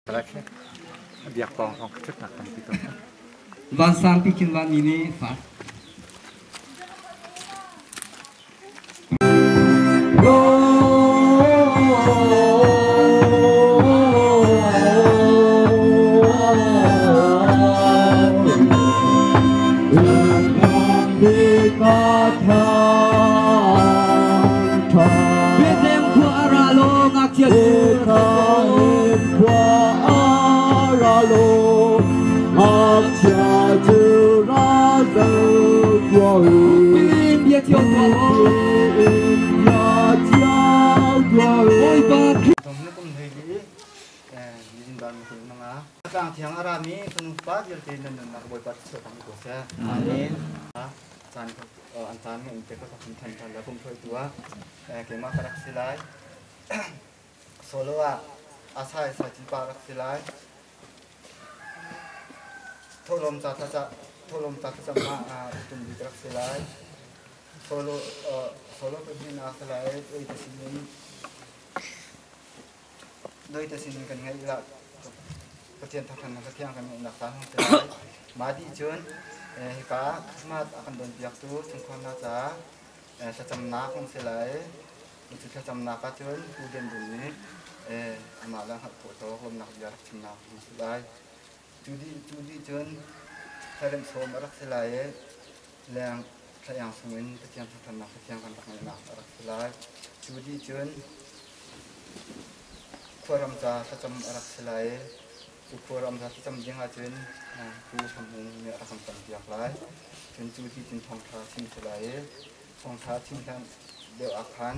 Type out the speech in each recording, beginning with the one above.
Biak pawng hrawng ka ṭhutnak tampi ko. Vansangpi khin vanmi nih far. Bethlehem khua a ra law ngakchia Bia cio Bawipa Tlang thiang a rami fanu pa vialte nan nunnak Bawipa thluachuah tam ko seh. Amen. Caan an caan ngeih te ka kan than than la kum thoi tu ah keimah ka rak si lai. Solo ah asai sai cin pa rak si lai. Tholom ca tha tholom ca tha ma tum bi rak si lai. Solo solo pa hin a si lai oi ta sinin doi ta sinin kan ngai la Pathian thangthannak Pathian kan ngeihnak caan hung si lai. Mah dih cun hika Christmas a kan donpiaktu chungkharnak caah thlacamnak hung si lai. Cu thlacamnak ah cun Pu Lian Dun nih amah le hngalh khawh tawk lawmnak bia rak chimnak hung si lai. Cu dih cun thlarem sawm a rak si lai i leng thlaiang sungin Pathian thangthannak Pathian kan rak ngeihnak a rak si lai. Cu dih cun khuaram ca thlacam a rak si lai i cu khuaram ca thlacam ding ahcun Pu Hram Hung nih a rak kan campiak lai. Cun cu ti cun thawngṭha chim si lai i thawngṭha chim hlan deuh ah khan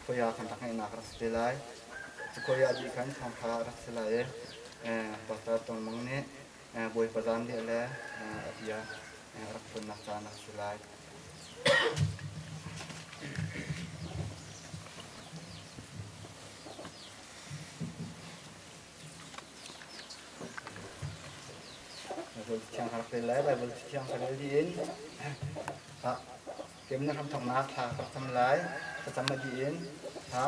khuai ah kan rak ngeihnak a rak si te lai. Cu khuai ah dih khan thawngṭha a rak si lai i Pastor Tawng Mang nih Bawipa zanriah le a bia a rak phuannak caan a rak si lai. Bible thiang ka rak rel lai. Bible thiang ka rel dih in kem na hramthawknak thla ka rak cam lai. Thlacam a dih in thla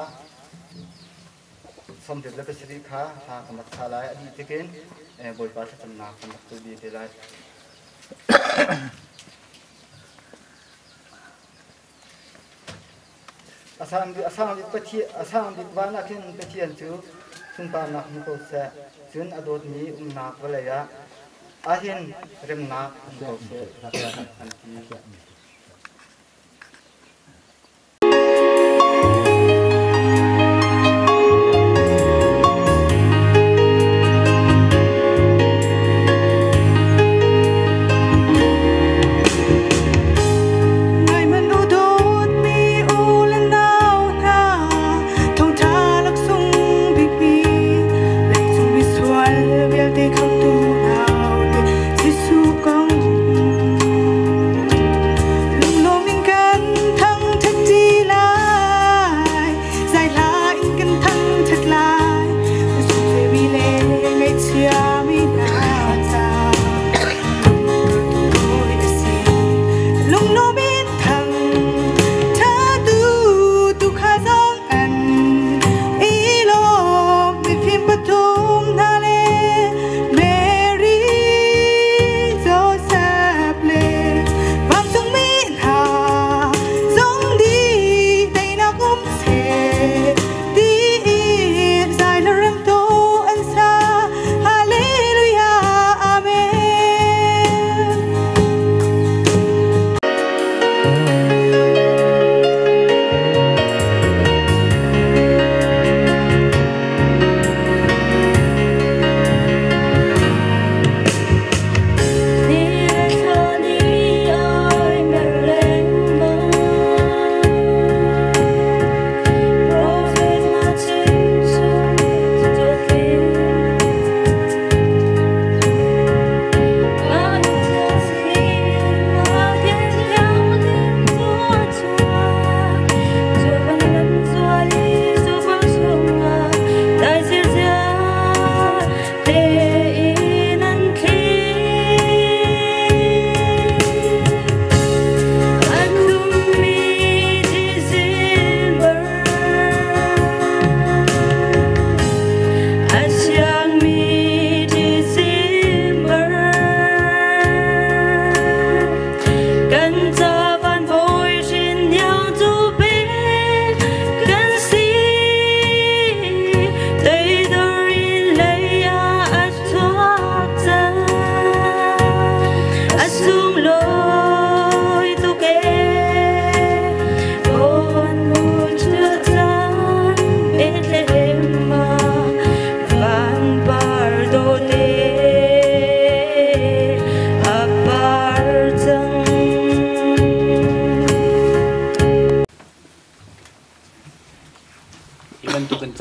87 kha thla kan rak thla lai. A dih tikin Bawipa thlacamnak kan rak tuah te lai. A sang bik van ah khin Pathian cu sunparnak hmu ko seh, cun a dawtmi umnak vawlei ah ahhin remnak um ko seh, tiah an ti. Ngaihmanh u dawtmi u le nau hna, thawngṭha laksung bikmi, leicung misual vialte khamhtu naute Jesuh kong.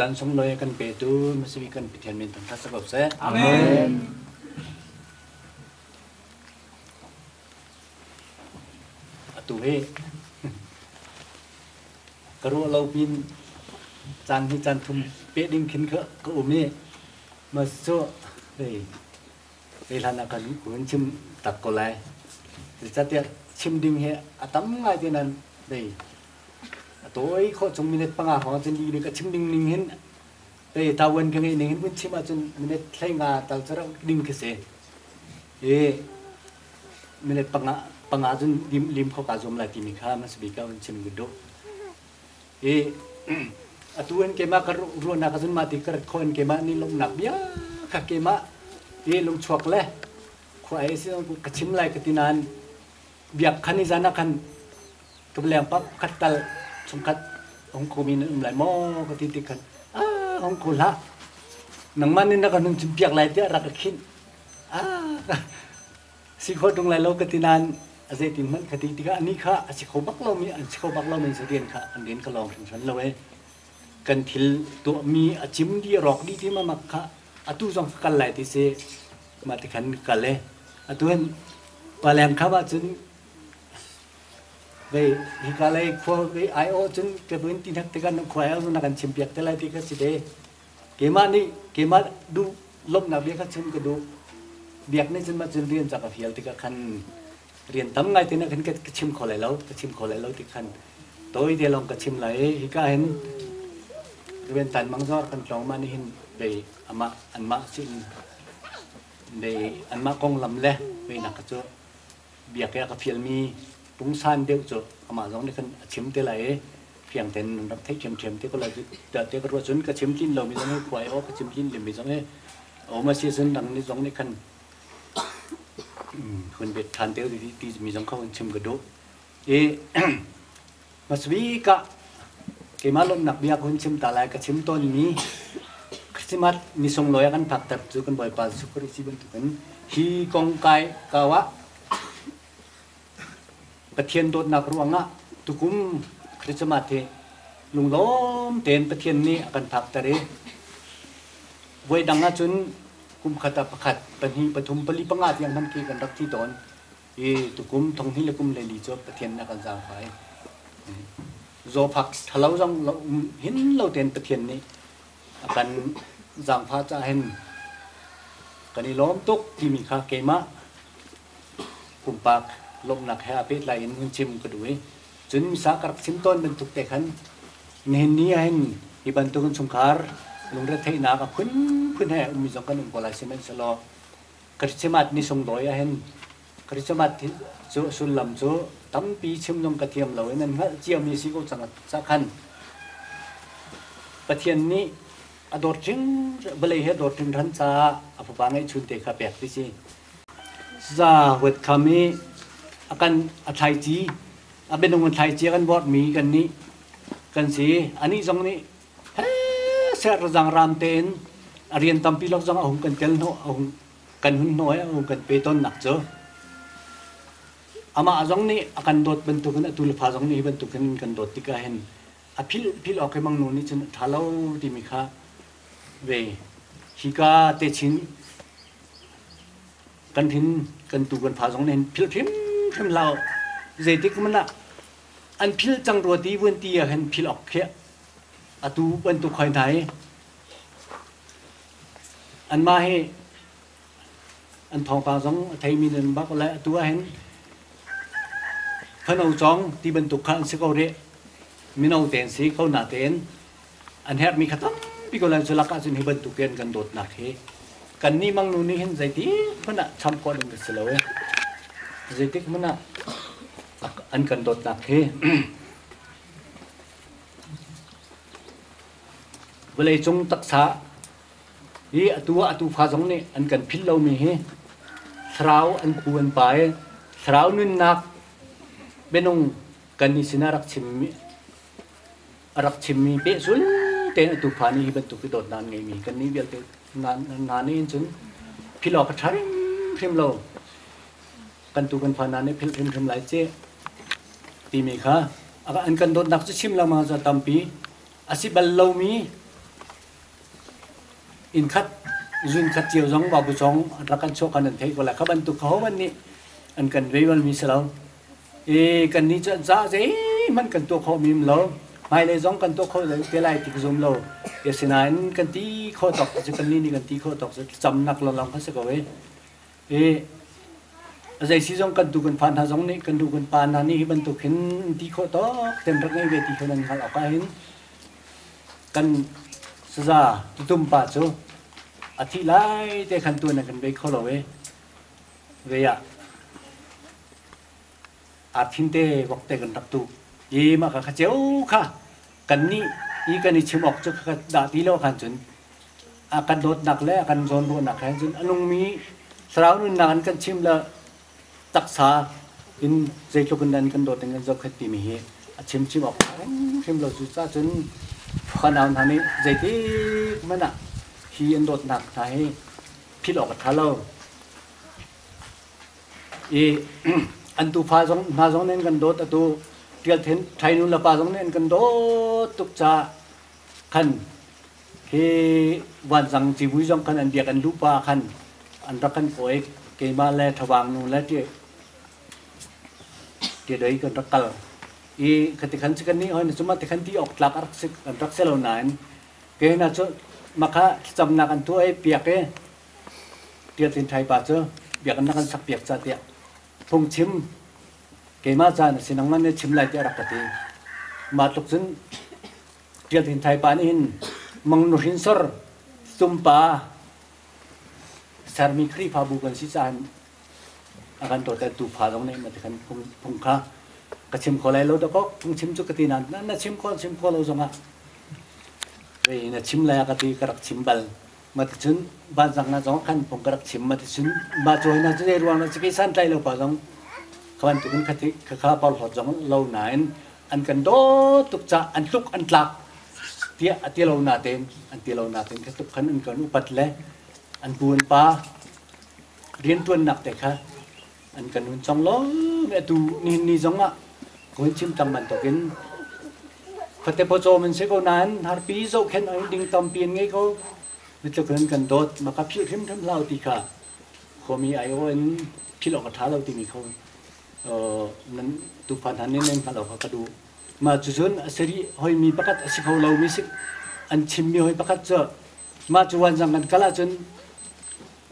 Caan sunglawi a kan petu Masibi kan Pathian min thangṭhat si ko seh. Amen. Atu hi ka ruah lo pin caan hi caan thum pe ding khin ka ka um i mas cu hei hei hlan ah kan kun chim tak ko lai. Zeicahtiah chim ding hi a tam ngai te nan hei A tawi khawh chung minute 5 hrawng cun li ka chim ding ning hin te tawan ka ngeih ning hin vun chim ahcun minute 15 tal cu rak ding khi si. I minute panga cun lim lim kho ka zuam lai timi kha hmasa bik ah vun chim ka duh. I atu in keimah ka ruahnak ahcun mah ti ka rat khawh in keimah nih lawmhnak bia kha keimah i lungchuak le khua ei si ka chim lai ka ti nain biak khan i zan ah khan Tukleng pa pakhat tal chungkhat hung khomi nan um lai maw ka ti ti khan ah hung kho hlah nangmah nih na kan hun chimpiak lai tiah rak ka khinh ah si kho ṭung lai lo ka ti nain a zeitin hmanh ka ti tikah ani kha a si kho bak lomi an si kho bak lomi si rian kha an rian ka lawng hringhran lo e kan thil tuahmi a cim dih a rawk dih ti ma mak kha atu zong ka kal lai ti si mah ti khan ka kal e atu hin paleng kham ahcun Vei hika lei khua vei aiawh cun ka buin ti hnak tikah na khua aiawh na kan chimpiak te lai ti kha si te. Keimah nih keimah duh lawmhnak bia kha chim ka duh. Biak nih cun mah cun rian ca ka fial tikah khan rian tam ngai te na khan ka chim kho lai lo ka chim kho lai lo ti khan tawi te lawng ka chim lai i hika hin rian tan mang zor kan tlawng mah nih hin vei amah anmah sin vei anmah konglam le vei nak cu biak i a ka fialmi pungsan deuh cu amah zong nih khan a chim te lai i fiang tein nan rak theih ṭhiamṭhiam te ko lai tiah te ka ruah cun ka chim tlin lomi zong hi khua i aw ka chim tlin lemmi zong hi a um a si cun nang nih zong nih khan hun bet ṭhan te ti mi zong kha hun chim ka duh i hmasabik ah keimah lawmhnak bia ka hun chim ta lai ka chim tawnmi Christmas ni sunglawi a kan phakter cu kan Bawipa Jesuh Khrih si bantukin hi kong kai kau ah Pathian dawtnak ruangah tukum Christmas hi lunglawm tein Pathian nih a kan phakter i voi dang ahcun kum khat ah pakhat, pahnih, pathum, pali, panga tiang hmanh khi kan rak thi tawn. I tukum thong hnih le kum le li cu Pathian nih a kan zaangfah i zawfak ṭhalo zong hin lo tein Pathian nih a kan zaangfah caah hin kan i lawm tuk timi kha keimah pumpak lawmhnak he aa pehtlai in hun chim ka duh i cun misa ka rak chim tawn bantuk te khan nihin ni ah hin hi bantuk in chungkhar lungretheihnak a phunphun he ummi zong kan um ko lai sihmanhsehlaw Christmas ni sunglawi ah hin Christmas cu sullam cu tampi chim zong ka thiam lo i nan hngalh ciami si ko cang ca khan Pathian nih a dawt hring vawlei he dawt hringhran caah a fapa ngeihchun te kha pek ti si. Za huat kham i a kan a thlaici a bianung in thlaici a kan vorhmi kan nih kan si anih zong nih he ser zang ram tein a rian tampi lok zong a hung kan tel hnawh a hung kan hun hnawh i a hung kan pe tawnnak cu amah zong nih a kan dawt bantukin a tu le fa zong nih hi bantukin kan dawt tikah hin a philh philh awk hi mangnu nih cun a ṭha lo timi kha ve hika te chin kan hin kan tu kan fa zong nih hin philh hrimhrim hlah zeitik hmanh ah an philh cang rua ti vun ti ah hin philh awk khi atu bantuk hoi hna hi anmah hi an thawngpang zong a theimi nan bak lai atu ah hin fano cawng ti bantuk kha an si ko rih mino tein si ko na tein an herhmi kha tampi ko lai cu lakah cun hi bantuk in kan dawtnak hi kan nih mangnu nih hin zeiti hmanh ah cham khawh ding si lo e zeitik hmanh ah an kan dawtnak hi Vawleicung taksa hi atu ah atu fa zong nih an kan philh lomi hi thlarau an pu an pa i thlarau nunnak minung kan nih sinah rak chimmi a rak chimmi pehzul tein atu fa nih hi bantuk hi dawtnak an ngeimi kan nih vialte hna nih hin cun philh awk a ṭha hrimhrim lo kan tu kan fa hna nih philh hrimhrim lai ci timi kha an kan dawtnak cu chim lengmang cu a tampi a si bal lomi Inn khat zun khat cio zong vabu cong an rak kan chuah khan an theih ko lai. Kha bantuk kha hohmanh nih an kan vei balmi si lo. I kan nih cu an caah zeihmanh kan tuah khawhmi um lo. Hmailei zong kan tuah kho te lai ti ka zum lo. Asinain kan ti khawh tawk cu kan nih nih kan ti khawh tawk cu thlacamnak lawnglawng kha si ko i i a zei si zong kan tu kan fa hna zong nih kan nu kan pa hna nih hi bantuk hin ti khawh tawk ten rak ngei ve ti kha nan hngalh awk ah hin kan saza tutum pa cu a thih lai te khan tuan an kan bei kho lo i ve ah arthin te vok te kan rak tu i mah kha kha ceu kha kan nih i kan i chim awk cu kha dah ti lo khan cun a kan dawtnak le a kan zawnruahnak he cun a nungmi thlarau nunnak an kan chim le taksa in zeitluk in an kan dawt in kan zohkhenh timi hi a chim chim awk hrim lo. Cu ca cun fanau hna nih zeitik hmanh ah hi an dawtnak hna hi philh awk a ṭha lo i an tufa zong hna zong nih an kan dawt. Atu Ṭial Then Ṭhai nu le pa zong nih an kan dawt tuk caah khan Hi vanzang civui zong khan an biak an luh pah khan an rak kan kawi. Keimah le Thawang nu le ti doi kan rak kal i khati khan si kan nih hoi na cuma ti khan ti awk tlak rak si kan rak si lo nain ke na cu makha thlacamnak an tuah i piak i Tial Tin Thai pa cu biakinn kan sak piak ca tiah phungchim keimah ca na si nangmah na chim lai tiah rak ka ti. Mah tluk cun Ṭial Tin Thai pa nih hin Mang Nu hrinsor Tumpa sermi Khrihfabu kan si caah a kan dawt tufa zong nih mati khan phung kha ka chim kho lai lo dakaw. Phung chim cu ka ti nain na chim kho chim kho lo zongah vei na chim lai ka ti ka rak chim bal. Mati cun vanzang na zong khan phung ka rak chim. Mati cun mah cu na cu ruang na ci san tlai lo pa zong kha bantukin kha kha kha porhlawt zong lo nain an kan dawt tuk ca an tluk an tlak tiah a ti lo natein an ti lo natein kha tluk khan an kan upat le an pu an pa rianṭuannak te kha an kan hun cong lo. Atu nihin ni zong ah ka hun chim cang bantukin khuate pawcawm an si ko nain harpi zohkhenh ding tampi an ngei ko. Mitluk in kan dawt maka philh hrimhrim hlah ti kha khuami aiawh in philh awk a ṭha lo timi kho nan tufa hna nih nan hngalh awk ka duh. Mah cucun a si rih hoimi pakhat a si kho lomi si an chimmi hoi pakhat cu mah cu vanzang kan kal ahcun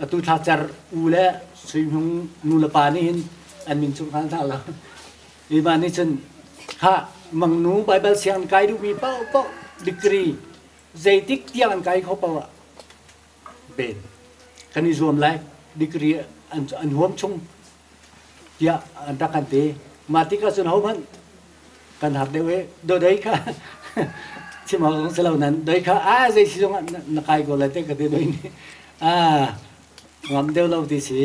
atu thla cer u le Sui Hmung nu le pa nih hin an min chung hna hna lo. I mah nih cun kha mangnu Baibal sianginn kai duhmi paohpaoh degree zeitik tiang an kai kho paoh ah ben kan i zuam lai, degree an huam chung tiah an rak kan ti. Mah tikah cun hohmanh kan har deuh i dodei kha chim awk zong si lo nan doi kha a zei si zong na kai ko lai te ka ti. Doi nih a ngam deuh lo ti si.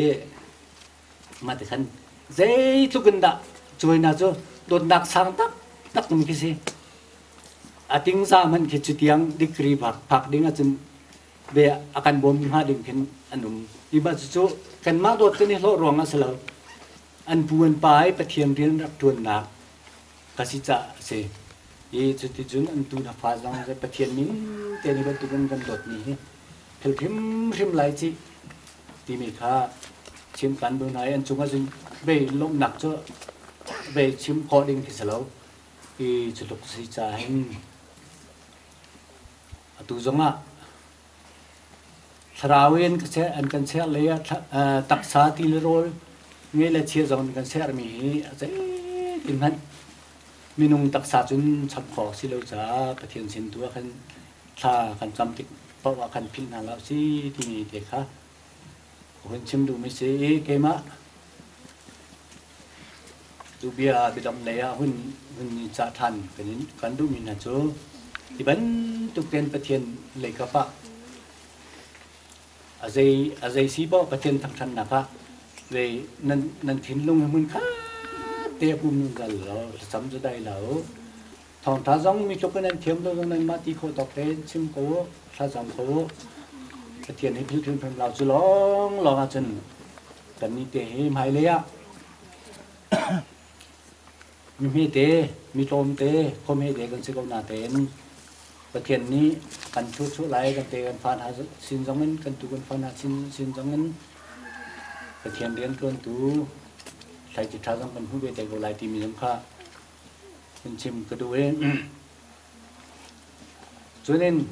Mah ti khan zeitluk in dah cuai na cu dawtnak sang tak tak tum khi si. A tingza hmanh khi cu tiang degree phak phak ding ahcun ve a kan bawm hnga ding khin an um i mah cucu kanmah dawt kan i hlawh ruang ah si lo, an pu an pa i Pathian rian rak ṭuannak ka si caah a si i cuticun an tu na fa zong Pathian min te nih bantukin kan dawtmi hi phil hrimhrim lai cih timi kha chim kan duh hna i an cungah cun bei lawmhnak cu bei chim khawh ding khi si lo i cu tluk si caah hin atu zongah thlarau in an kan ser lei ah taksa ti le rawl ngei le chia zong in kan sermi hi a zeitin hmanh minung taksa cun chap khawh si lo caah Pathian sin tu ah khan thla kan cam tik paoh ah khan philh hna hlah si timi te kha hun chim duhmi si i keimah Tu bia biadongh lei ah hun hun i cah ṭhan kan duhmi hna cu hi bantuk tein Pathian leikap ah a zei si paoh Pathian thangṭhatnak ah zei nan thinlung hi hmun khat te a pum zungzal lo, thlacam cu dai lo. Thawngṭha zong mi tluk in nan thiam lo zong nanmah ti khawh tawk tein chim ko u, thlacam ko u. Pathian hi philh hrimhrim lo. Cu lawnglawng ahcun kannih te hi hmailei ah mi hmete, mi tlawmte, khuamhmete kan si ko natein. Pathian nih kan thluachuah lai kan te kan fa hna sin zong in kan tu kan fa hna sin sin zong in Pathian rianṭuantu thlaici ṭha zong kan hmu ve te ko lai timi zong kha hun chim ka duh i cunin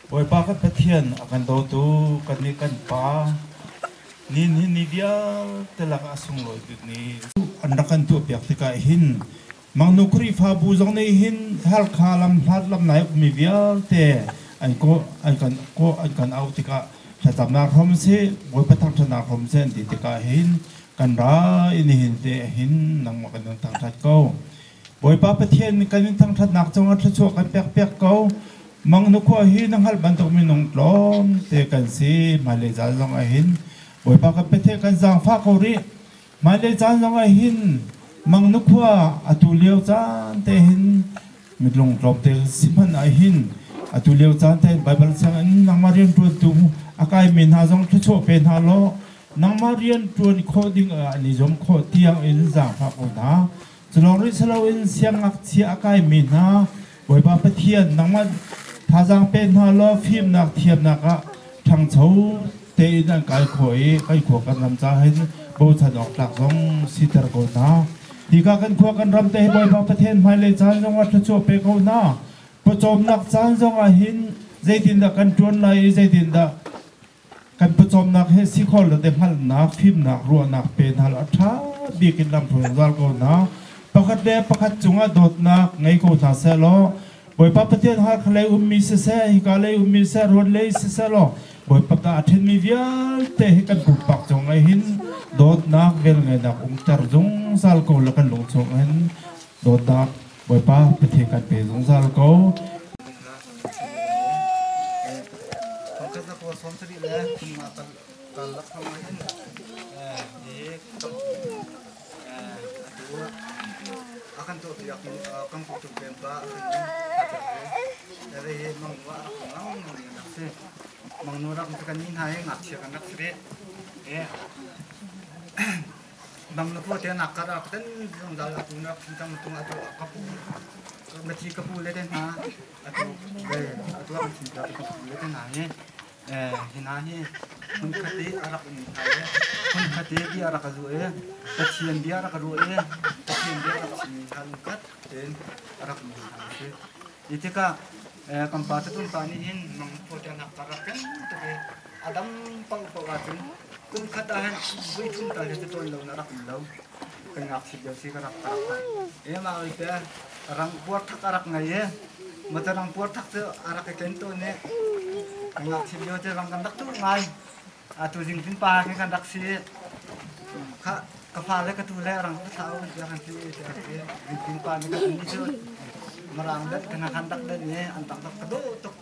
Bawipa kan Pathian a kan dawtu kannih kan Pa ni ni ni vialte lakah a sunglawi bik ni an rak kan tuahpiak tikah hin Mangnu Khrihfabu zong nih hin Halkha lam hlat lam nai ummi vialte an kawh an kan kawh an kan auh tikah thlacamnak hrom sih Bawipa thangṭhatnak hrom sih an ti tikah hin kan ra i nihin te hin nangmah kan in thangṭhat ko. Bawipa Pathian kan in thangṭhatnak cungah thluachuah kan pek piak ko. Mangnu khua hi na hngalh bantuk minung tlawm te kan si hmailei caan zong ah hin Bawipa kan Pathian kan zaangfah ko rih. Hmailei caan zong ah hin Mangnu khua atu lio caan te hin mitlung tlawmte si hmanh ah hin atu lio caan te Baibal sianginn nangmah rianṭuantu a kaimi hna zong thluachuah pe hna law nangmah rianṭuan khawh ding ah an i zuam khawh tiang in zaangfah ko hna. Culawng rih si loin siangngakchia a kaimi hna Bawipa Pathian nangmah thazaang pe hna law fimnak thiamnak ah ṭhangcho tein an kai khawh i kan khua kan ram ca hin bochan awk tlak zong siter ko hna. Hika kan khua kan ram te hi Bawipa Pathian hmailei caan zong ah thluachuah pe ko hna. Pawcawmnak caan zong ah hin zeitindah kan ṭuan lai i zeitindah kan pawcawmnak hi si kho lo te hngalhnak fimnak ruahnak pe hna a ṭha bik in lamhruai zungzal ko hna. Pakhat le pakhat cungah dawtnak ngei ko hna seh law Bawipa Pathian Hakha lei ummi siseh hika lei ummi siseh Ruan lei siseh law Bawipa ta a ṭhenmi vialte hi kan pumpak cungah hin dawtnak velngeihnak umter zungzal ko le kan lung chung hin dawtnak Bawipa Pathian kan pe zungzal ko. Bang na khua te nak kar ah ten zungzal atu na tang tung atu kapu mathi kapu le te hna atu ve atu kan thin ka kapu le te hna hi hi hna hi hun khate arak um hna e hun khate bia rak azu e Pathian bia rak ru e Pathian bia rak chim hna khat ten arak um hna si i tikah kan pa tatum pa nih hin mang khua te nak kar rak ten te adam pau pau ahcun kum khat ah hin vui thum tal hi tawn lo na rak um lo kan ngakchit lio si ka rak ka rak e ma oi te rang puar thak arak ngai e ma ta rang puar thak cu arak ken to ne kan ngakchit lio te rang kan rak tu ngai atu jing tin pa ke kan rak si kha ka fa le ka tu le rang ka thlau kan kan ti te jing tin pa ne ka ni chu marang dat kan kan dak dat ne an tak tak ka do tuk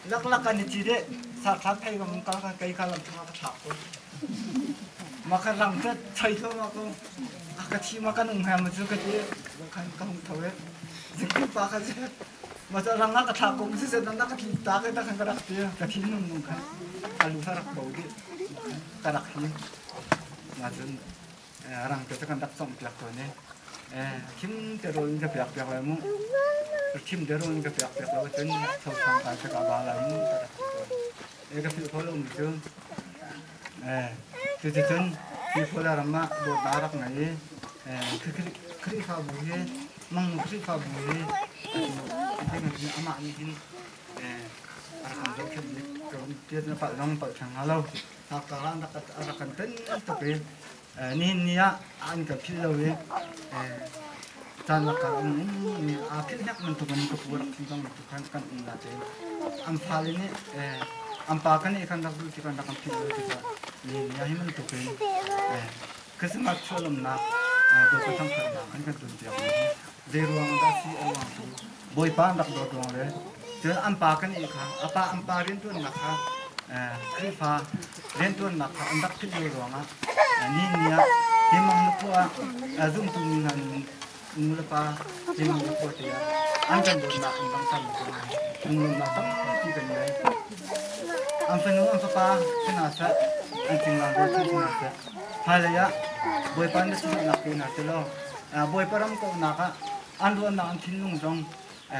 Laklak kan i ci deh. Sarthak thei ka mung ka ka kei ka lam thanga ka thlak ko. Ma ka rang te choi tho ma ko. A ka thi ma ka nung ha ma chu ka ti kan ka hung tho e. Zingku pa ka che. Ma cha rang ka thlak ko si se na ka thi ta ka ta kan ka rak ti ka thi nung nung kha. Alu sa rak bo di. Ka rak hi. Ma chun rang te kan rak song piak to ne. Khim te ro in ka piak piak lai mu. Thim deuh in ka pek piak lo cun sosang kai ka ba lai mu ka rak ti tawn. E ka philh kho lomi cu cuticun hi Khuala ram ah dawtnak rak ngei i Khrihfabu hi mangnu Khrihfabu hi atu amah nih hin a rak kan zohkhenh bik ka tiat na palh zong palh theng hnga lo. Ngakta ah a rak kan pen tuk i nihin ni ah an kan philh lo i caan lakah um i aa philh hnek bantuk in ka pu rak thi bang bantuk khan kan um la te an fale nih an pa kan nih khan rak duh ti kan rak kan philh lo tikah nihin ni ah hi bantuk in Christmas chuahlawmnak Bawipa thangthatnak an kan tuanpiak mi hi zei ruang dah si a ruang cu Bawipa an rak dawt ruang le cun an pa kan ih kha a pa an pa riantuannak kha Khrihfa riantuannak kha an rak philh lo ruangah ni ni ah hi mang na khua ah zumtu mi hna nu le pa hi mang na khua te ah an kan dawtnak an langhter lunglawmhnak tampi kan ngei. An fanu an fapa si hna seh, an cinglang rual si hna seh, hmailei ah Bawipa na sihnak pe hna selaw Bawipa ram kauhnak ah an ruahnak an thinlung zong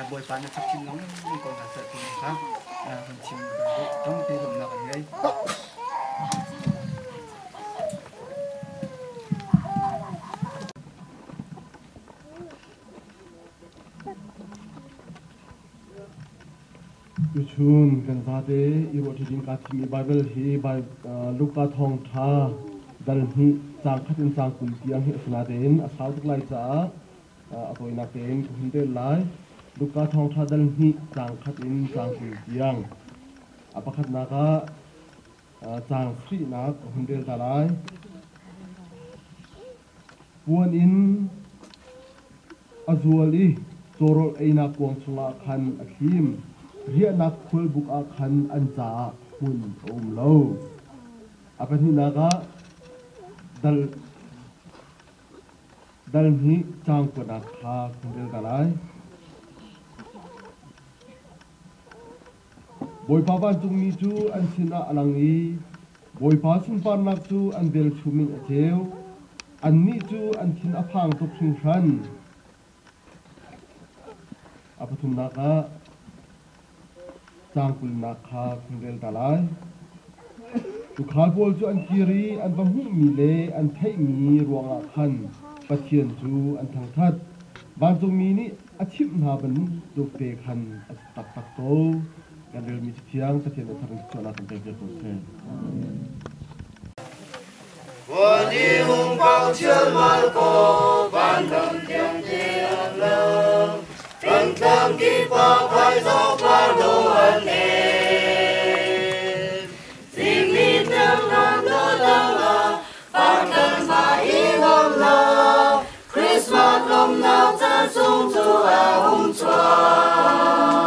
Bawipa na chak chin lengmang ko hna seh timi kha kan chim kan duh. Tampi lawmhnak kan ngei. Tuchun kan zate i ruahṭi ding kaa thimmi Baibal hi Luka Thawngṭha dal hnih caang khat in caang 20 tiang hi a si natein a sau tuk lai caah a tawinak tein ka hun rel lai. Luka Thawngṭha dal hnih caang khat in caang 20 tiang. A pakhatnak ah caang sarihnak ka hun rel ta lai. Puan in a zual i cawrawl einak kuang chungah khan a thlim. Riahnak khualbuk ah khan an caah hmun a um lo. A pahnihnak ah dal dal hnih caang kuatnak kha kan rel ta lai. Bawipa vancungmi cu an sinah a lang i Bawipa sunparnak cu an velchum in a ceu. Annih cu an thin a phang tuk hringhran. A pathumnak ah caang kulnak kha kan rel ta lai. Tuukhal pawl cu an kir i an va hmuhmi le an theihmi ruangah khan Pathian cu an thangṭhat. Vancungmi nih a chimh hna bantuk te khan a si taktak ko. Kan relmi Cathiang Pathian nih thar in thluachuahnak kan pek ko seh. Van i hung pau chialmal ko, van ram thiang te an lang. Kan kip ah phaizawh par do an nem. Zingni tlang ram do dang ah, par ma i ngam la. Christmas lawmnak caan sung cu a hung chuak.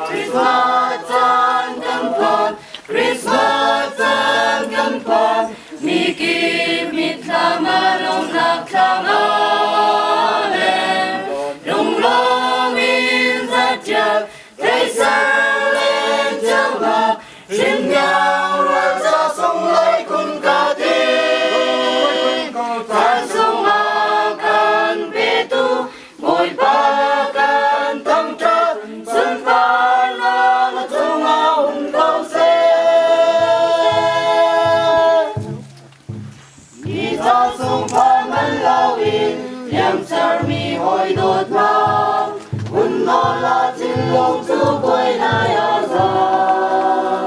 Christmas caan kan phan, Christmas caan kan phan, mi kip mitthlam ah lawmnak thlam a leng. Lunglawm in zatial, theiser len cio hna, hrinmiang rual ca sung lai kun ka ti. Caan sungah kan petu, Bawipa kan thangṭhat, sunparnak na cungah um ko seh. Hi ca sung phan man loin liamcermi hawi dawt hna, hun nawl ah thinlung cu buai nai a zat.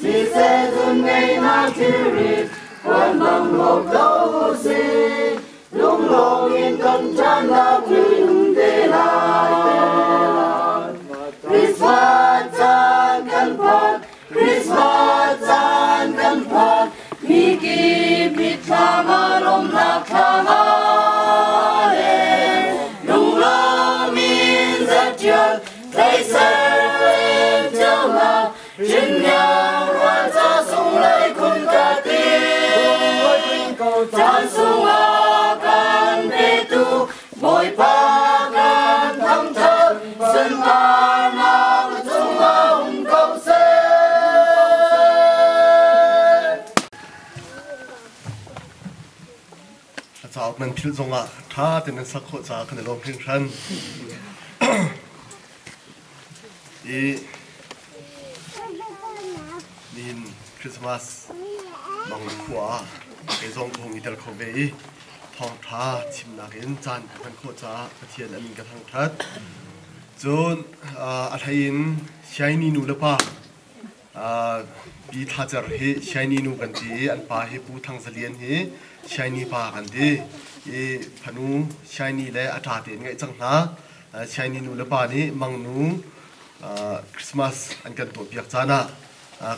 Siseh zun ngeihnak thilrit, puan bang lawm ko usih, lunglawm in kan ṭannak um te lai. Christmas caan kan phan, Christmas caan kan phan, mi kip mitthlam ah lawmhnak thlam a leng. Lunglawm in zatial, thleiser len cio hna, hrinmiang rual ca sung lai khun ka ti. Caan sungah kan petu, Bawipa kan thangṭhat, sunparnak na cungah um ko seh. A cauk nan philh zongah ṭha tein nan sak khawh caah kan i lawm hringhran. I nihin Christmas mang khua kei zong ka hung i tel kho ve i thawngṭha chimnak in caan ka hman khawh caah Pathian a min ka thangṭhat. Cun a hlei in Shiny nu le pa Pi Thla Cer hi Shiny nu kan ti i an pa hi Pu Thang Za Lian hi Shiny pa kan ti i fanu Shiny le a ṭa tein ngeih cang hna. Shiny nu le pa nih mangnu Christmas an kan tuahpiak caan ah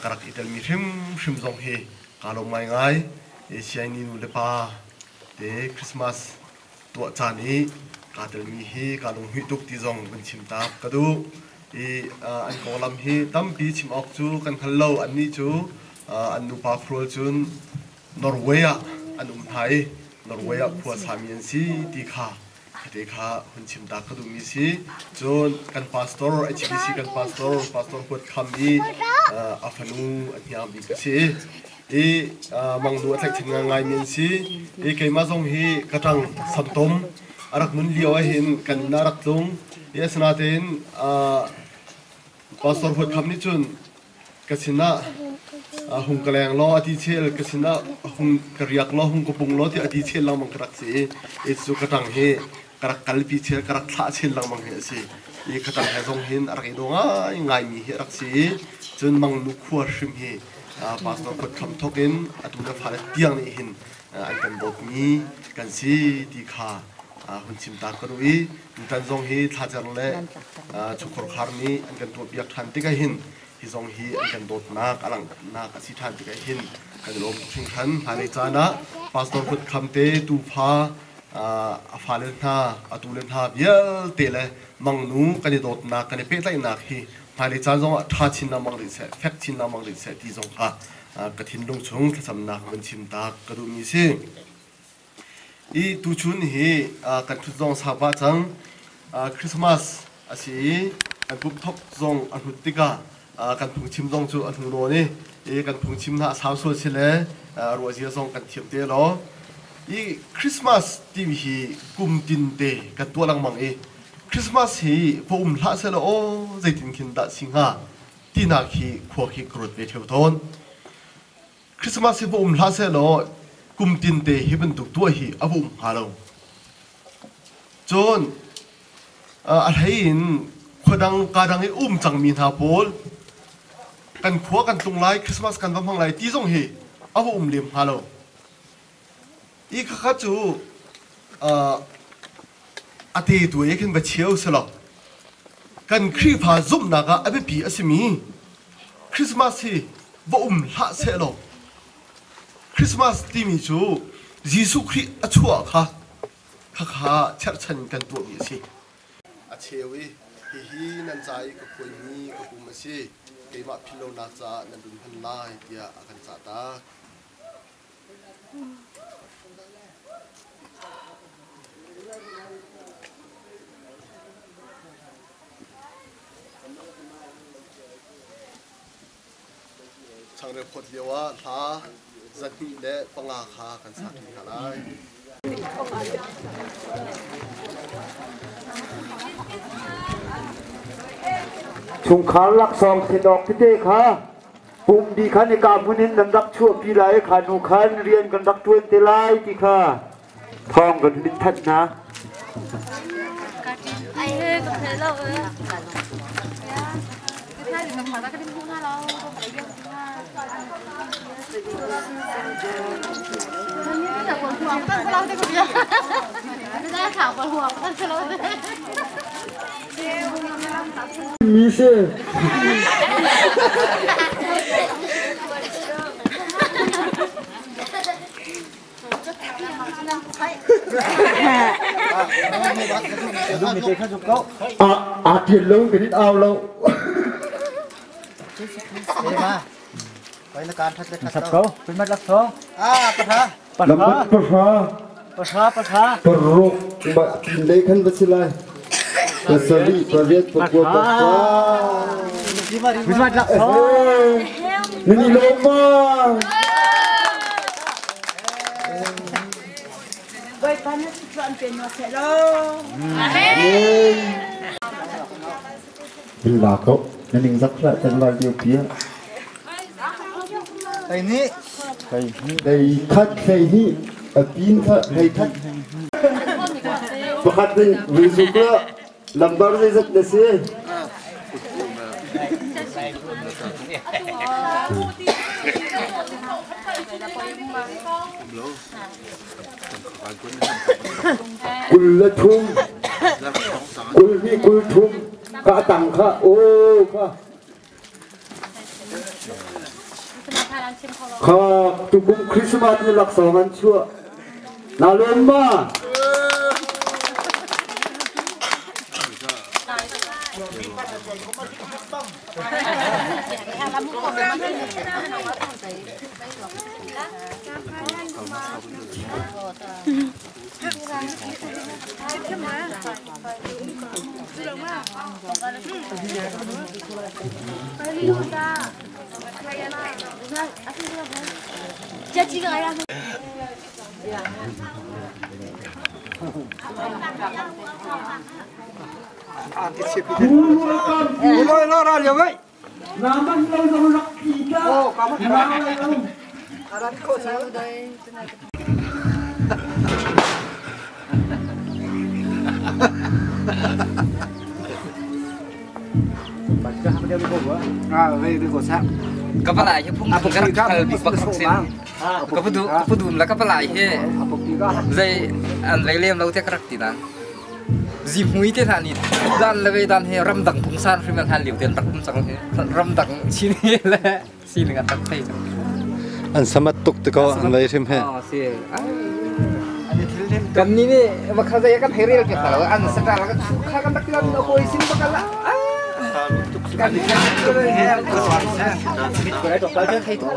ka rak i telmi hrimhrim zong hi kaa lawm ngaingai. Shiny nu le pa te Christmas tuah caan i kaa telmi hi kaa lunghmuih tuk ti zong vun chim tak ka duh. I an konglam hi tampi chim awk cu kan hngal lo. Annih cu an nupa khual cun Norway ah an um hna i Norway ah khua sami an si ti kha te kha hun chim ta ka duhmi si. Cun kan pastor HBC kan pastor Pastor Huat Kham i a fanu a hniang bik a si. I mangnu a tlaihchan ngaingaimi an si. I keimah zong hi ka ṭang samtom a rak nun lio ahhin kan inn ah rak tlung. I asinain Pastor Huat Kham nih cun ka sinah hung ka leng law a ti chel, ka sinah hung ka riak law hung ka pung law tiah a ti chel lengmang ka rak si i i cu ka ṭang hi ka rak kalpi chel, ka rak thlah chin lengmang hi a si. I ka ṭang he zong hin a rak i daw ngaingaimi hi a rak si i cun mangnu khua hrim hi Pastor Huat Kham thawk in atu le fale tiang nih hin an kan dawtmi kan si ti kha hun chim ta ka duh i tutan zong hi thlacer le chungkhar khar nih an kan tuahpiak ṭhan tikah hin hi zong hi an kan dawtnak a langhnak a si ṭhan tikah hin kan i lawm tuk hringhran. Hmailei caan ah Pastor Huat Kham te tufa a fale hna a tule hna vialte le mangnu kan i dawtnak kan i pehtlaihnak hi hmailei caan zongah ṭha chin lengmang rih seh, fek chin lengmang rih seh ti zong kha ka thinlung chung thlacamnak van chim ta ka duhmi si. I tuchun hi kan ṭhut zong sau pah cang. Christmas a si i kan pumh thok zong a hnut tikah kan phungchim zong cu a hnu nawn i kan phungchim hna a sau sual si le ruahzia zong kan thiam te law. I Christmas timi hi kum tin te kan tuah lengmang i Christmas hi va um hlah sehlaw aw zeitin khin dah si hnga tinak hi khua khi ka ruat ve ṭheo tawn. Christmas hi va um hlah sehlaw kum tinte hi bantuk tuah hi a va um hnga lo. Cun a hlei in khua dang ka dang i um cangmi hna pawl kan khua kan tlung lai, Christmas kan va hmang lai ti zong hi a va um lem hnga lo. I khakha cu a te tu e khin va cheu selaw kan Khrihfa zumhnak ah a biapi a simi Christmas hi va um hlah sehlaw Christmas timi cu Jesuh Khrih a chuah kha khakha cherhchan in kan tuahmi a si. A cheu i hihi nan ca i ka khuaimi ka pum a si, keimah philhlonak caah nan run hman lai tiah a kan cahtak. Changreu phawt lioah hla 205 kha kan sak ṭi hna lai. Chungkhar laksawng thinawk tete kha pum di khan ika hmun in nan rak chuahpi lai kha nu khan rian kan rak ṭuan te lai ti kha thawng kan hun thanh hna. Mi si. A thian lo kan in au lo. Lambat pahra. Pahra pahra. Paruk ma lei khan va si lai. Pasarih pariat pakua pakua. Nan i lawm ma? Bawipa na thluachuah pe hna seh law. Amen. La ko. Na ning zak hlah tlangval lio pi ah. Hlei nih. Hlei khat hlei hnih a pin kha hlei khat. Pakhat nih rizuk la lambar zeizat na si? Kul le thum kul hnih kul thum ka tang kha o kha kha tukum Christmas ni laksawng an chuah na lawm ma? Ka palai hi phung ka rak hal bik bak sin ka pu ka pu dum la ka palai hi zei an vei lem lo te ka rak ti na zihmui te hna nih dan le ve dan hi ramdang pungsan hrim an han liu ten rak um cang hi ramdang chin hi le sining an rak thei cang an samat tuk te ko an vei hrim he kan ni nih makha zai kan thei rel ke lo an sata la kan kha kan rak tilan ko sin bakala kan ni thei tu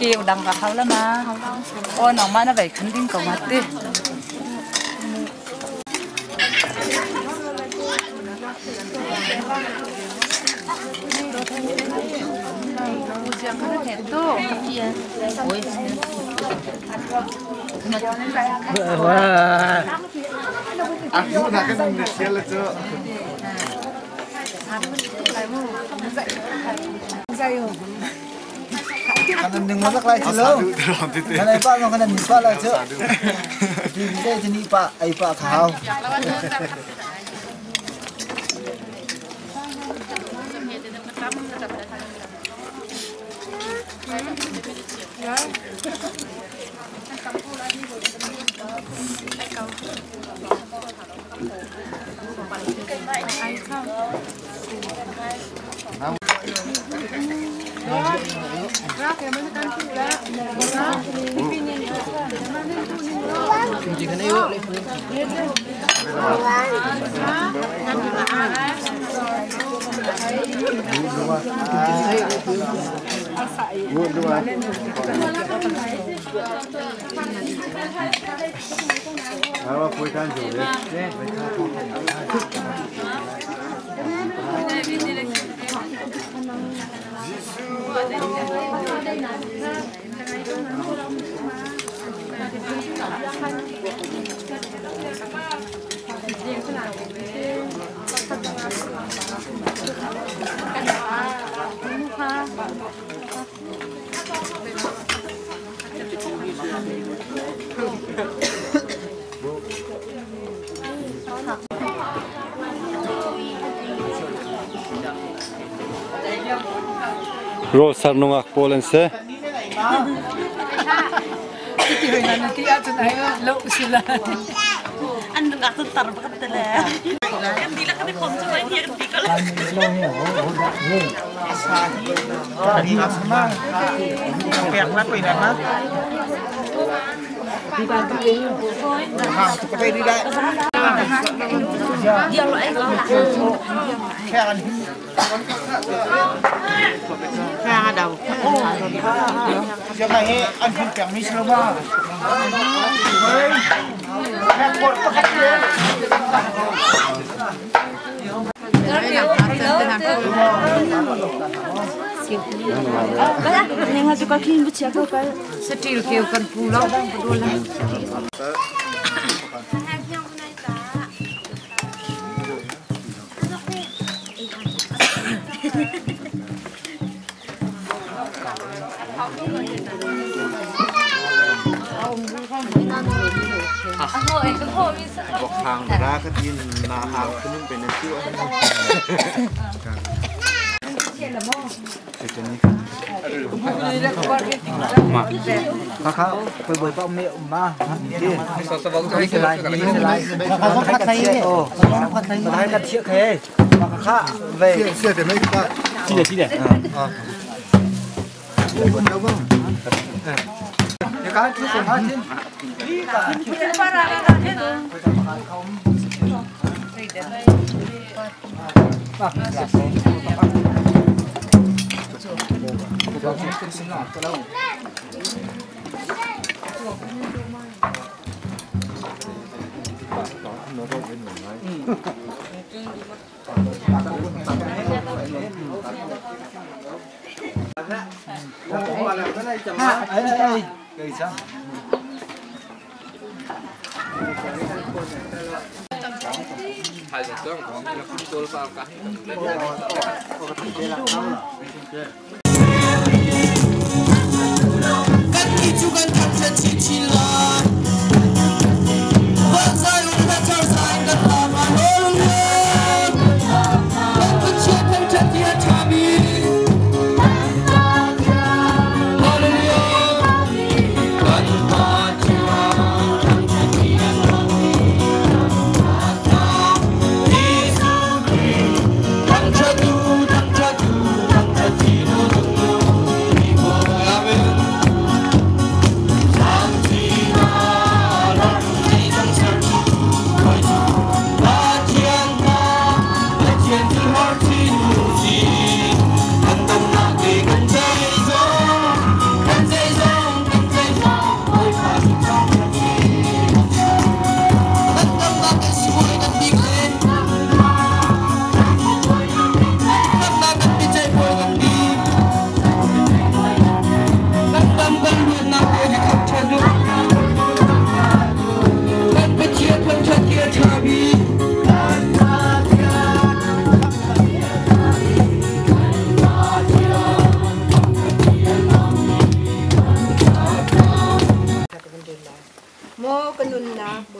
Kiều đằng vào hậu lắm mà ôi nó mà nó vậy khánh đinh cầu mặt đi Kan ning mo lai chi lo. Kan ai pa no kan ni pa lai chu. Ti ni dai ni pa ai pa khao. Rawl sar nungak pawl an si. An nungak cun tar bak te le. Kan dihlak kan i khom cu mai hi kan ti ko le. Satil keu kan pu lo. Bok hang ra ka tin na hang kunun pe na chu. Kakak, kau boleh pak umi ma, Hãy subscribe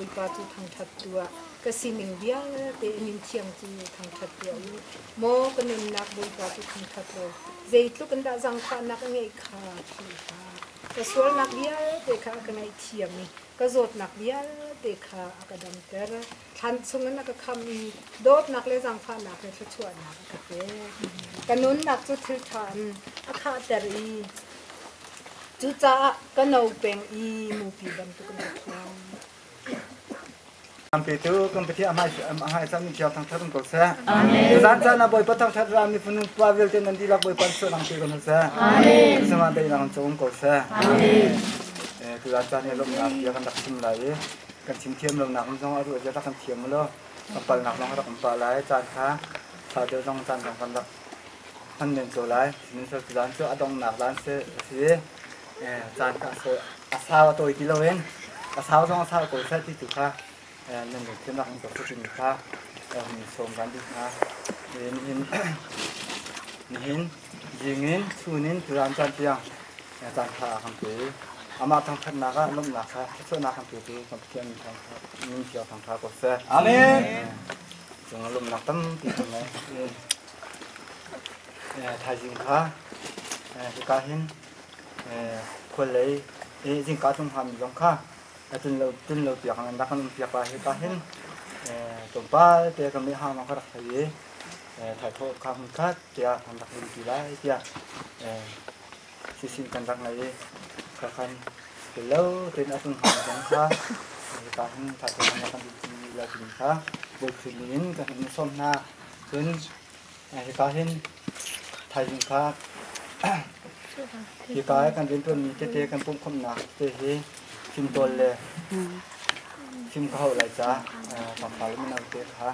Bawipa cu thangṭhat tuah. Ka sining vialte a min thiang cu thangṭhat tuah u. Maw ka nunnak Bawipa cu thangṭhat law, zeitluk in dah zaangfahnak a ngeih kha philh hlah. Ka sualnak vialte kha a ka ngaihthiam i ka zawtnak vialte kha a ka damter. Thlan chungin a ka khamh i dawtnak le zaangfahnak he thluachuahnak a ka pek. Ka nunnak cu thil ṭha in a khahter i cucaah ka no peng i mupi bantukin ka ṭhuang. Petu kan Pathian a hmai cang thiang thangthat um ko seh. Amen. Zan caan ah Bawipa thangthat ram mi fanu pa vialte nan dihlak Bawipa sual ang pe ko hna seh. Amen. Sama dei nang cung ko seh. Amen. Eh tu zan caan hi lawmhnak bia kan rak chim lai i kan chim thiam lo nak zong a ruah rak kan thiam lo kan palnak zong rak kan pa lai caan kha sa deuh zong caan zong kan rak hman men ko lai. Sihmanhsehlaw tu zan cu a donghnak zan si si caan kha a sau a tawi ti loin a sau zong a sau ko seh ti tu kha nan lungthin rak in ka timi kha hun sawm kan duh hna. Nihin nihin zingin chunin turan caan tiang caan tha kan pe. Amah thangthatnak ah lawmhnak kha thluachuahnak kan pe tu kan Pathian min min cio thangtha ko seh. Amen. Cung lawmhnak tampi kan ngei. Thaizing kha hika hin khual lei zingka tlung hngami zong kha tun lo piak an rak kan um piak lai hika hin tlawmpal te kan meh hang ka rak thei i thaithawh kha hmun khat tiah kan rak um ti lai tiah sisin kan rak ngei i kha khan lo tein a tlung hngami zong kha hika hin thaithawh kan rak kan ti lai timi kha Bawi Khrih min in kan in sawm hna. Cun hika hin thaizing kha hika i kan rianṭuanmi tete kan pumhkhawmhnak te hi fimtawl le fim ka hauh lai ca pangpar le mino te kha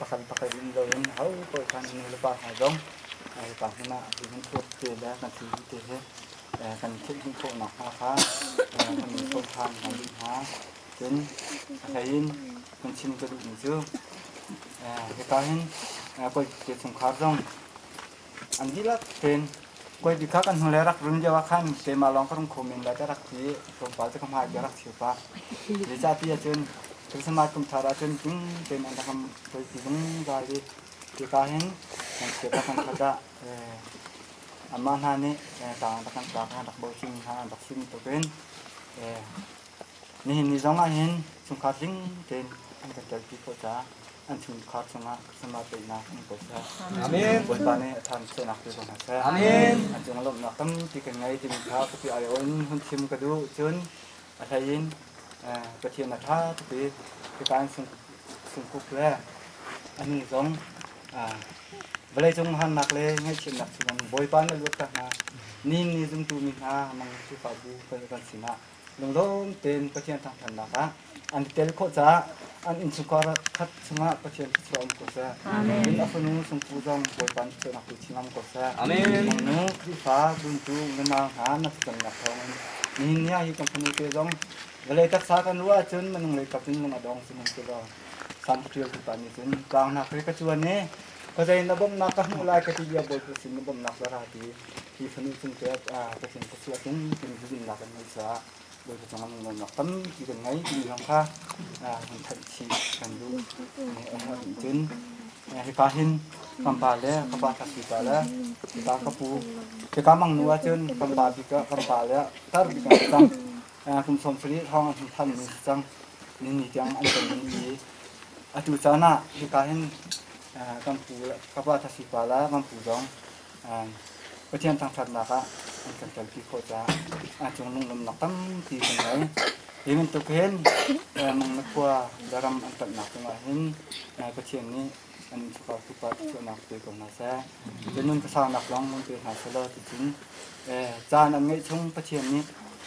pakhat pakhat in loin ho paoh khan nu le pa hna zong hika hmun ah hi kan thuat te le kan thil te hi kan theih khawh nakhnga kha kan in sawm ṭhan hna ding hna. Cun a hlei in kan chim ka duhmi cu hika hin kawi te chungkhar zong an dihlak tein kawi bik kha kan hnulei rak run lio ah khan keimah lawng ka rung kho men lai ka rak ti tlawmpal cu ka hmai ka rak chiu pah. Zeicahti ahcun Christmas kum thar ahcun tling tein an rak kan ti zungzal i hika hin kan chiat ah kan khat ah amah hna nih tlang rak kan tlak an rak bochin hna an rak sim tuk in Nihin ni zong ahhin chungkhar tling tein an kan telpi khawh caah an chungkhar chungah Christmas daihnak um ko seh. Amen. Bawipa nih a ṭhami sualnak pe ko hna seh. Amen. An cung lawmhnak tampi kan ngei timi kha ka ai in hun chim ka duh. Cun a hlei in Pathian a ṭha tuk i hika in sungkuk le a nu zong vawleicung harnak le ngaihchiatnak chungin Bawipa na luatter hna. Ni ni zumtu mi hna mang Khrihfabu kan sinah lunglawm tein Pathian thangṭhatnak ah an i tel khawh caah an innchungkhar khat chungah Pathian thluachuah um ko seh. Amen. A fanu sungpu zong Bawipa nih thluachuahnak tu chin ko seh. Amen. Nu Khrihfa buntu nunau hna na thlacamnak thawngin nihin ni ah hi kan fanu te zong vawlei taksa kan ruah ahcun minung lei kap in lung a dong sihmanhsehlaw Salm ṭialtu pa nih cun tlangnak hi ka cuan i khuazei na bawmhnak ka hmuh lai ka ti lio Bawipa sin na bawmhnak zara ti hi fanu cung te ah Pathian ka chuah tung timi zumhnak kan ngei caah Bawipa cungah lunglawmhnak tampi kan ngei timi zong kha hun theih chih kan duh. Cun hika hin kan pa le ka pa thla pa le hika ka pu hika mangnu ahcun kan pa bik ah kan pa le tar bik ah cang kum 70 hrawng an than mi cang ni ni tiang an kan ni atu caan ah hika hin kan pu ka pa thla pa le kan pu zong Pathian thangṭhatnak ah an kan telpi khawh caah a cung lunglawmhnak tampi kan ngei. Hi bantuk hin Mangna khua le ram an kalnak cungah hin Pathian nih an innchungkhar tupa thluachuahnak pe ko hna seh. Cun nun khuasaunak zong mun pe hna selaw ticun caan an ngeih chung Pathian nih